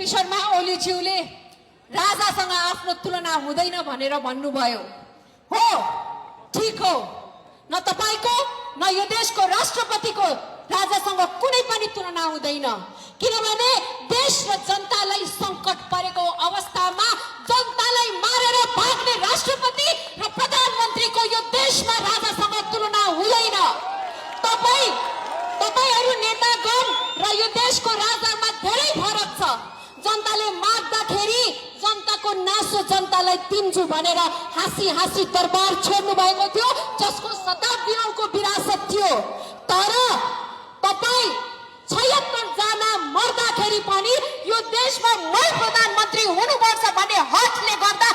केपी शर्मा ओलीज्यूले राजासँग आफ्नो तुलना हुँदैन भनेर भन्नुभयो। हो, ठीक हो। न तपाईको न यो देशको राष्ट्रपतिको राजासँग कुनै पनि तुलना हुँदैन, किनभने देश र जनतालाई संकट परेको अवस्थामा जनतालाई मारेर भाग्ने राष्ट्रपति र प्रधानमन्त्रीको यो देशमा राजासँग तुलना हुँदैन। तपाईहरु नेतागण र यो देशको राजामा धेरै फरक छ। जनताले माग्दाखेरि जनताको नासो जनतालाई दिन्छु भनेर हाँसी हाँसी दरबार छोड्नु भएको थियो, जसको शताब्दीको विरासत थियो। तर तपाई 76 जना मर्दाखेरि पनि यो देशमा मै प्रधानमन्त्री हुनुपर्छ भन्ने हकले गर्दा